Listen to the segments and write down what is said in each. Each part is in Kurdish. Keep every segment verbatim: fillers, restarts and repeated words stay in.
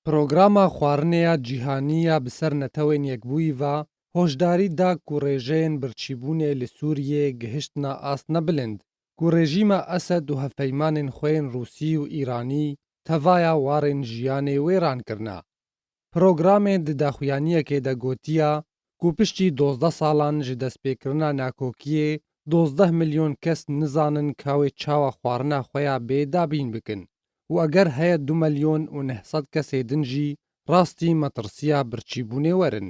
Programa Xwarinê ya Cîhanî ya bi ser Netewên Yekbûyî ve hoşdarî da ku rêjeyên birçîbûnê li Sûriyê gihiştine astine bilind, ku rejîma Esed û hevpeymanên xwe yên Rûsî û Îranî tevaya warên jiyanê wêran kirine. Programê di daxuyaniyekê de gotiya ku piştî dozdeh salan ji destpêkirina nakokiyê, dozdeh milyon kes nizanin ka wê çawa xwarina xwe ya bê dabîn bikin û eger heye du milyon û neh sed kesê din jî rastî metirsiya birçîbûnê werin.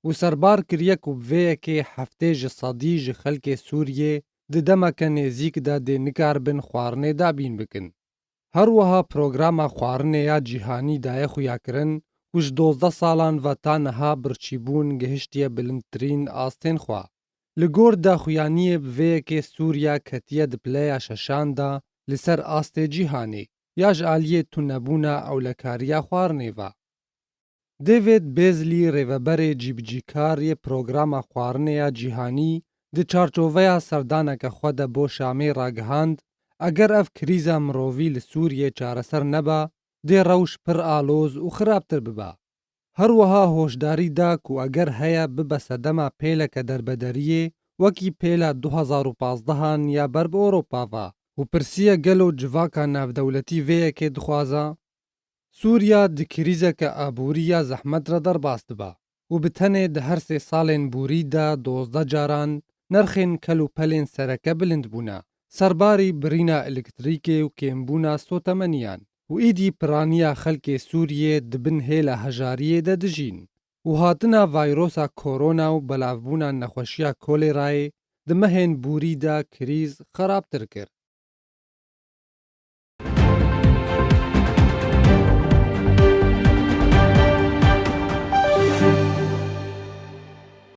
Û serbar kiriye ku bi vê yekê heftê ji sedî ji xelkê Sûriyê di demeke nêzîk de dê nikaribin xwarinê dabîn bikin. Her wiha programa xwarinê ya cîhanî daye xuyakirin ku ji dozdeh salan ve ta niha birçîbûn gihiştiye bilindtirîn astên xwe. Li gor daxuyaniyê bi vê yekê Sûriya ketiye di pileya şeşan de li ser astê cîhanê, ya ji aliyê tunebûna ewlekariya xwarinê ve. David Beasley, rêveberê cîbicîkar yê programa xwarinê ya cîhanî, di çarçoveya serdaneke xwe de bo Şamê ragihand, eger ev krîza mirovî li Sûriyê çareser neba, dê rewş pir aloz û xirabtir biba. Her wiha hoşdarî da ku eger heye bibe sedema pêleke derbederiyê, wekî pêla du hezar û pazdehan ya ber bi Ewropa ve û pirsiye gelo civaka navdewletî vê yekê dixwaza? Sûriya di krîzeke aborî ya zehmet re derbas dibe û bi tenê di her sê salên borî de dozdeh caran nirxên kel û pelên sereke bilind bûne, serbarî birîna elektrîkê û kêmbûna sotemeniyan û îdî piraniya xelkê Sûriyê di bin hêla hejariyê de dijîn û hatina vayrosa korona û belavbûna nexweşiya kolêrayê di mehên borî de krîz xerabtir kir.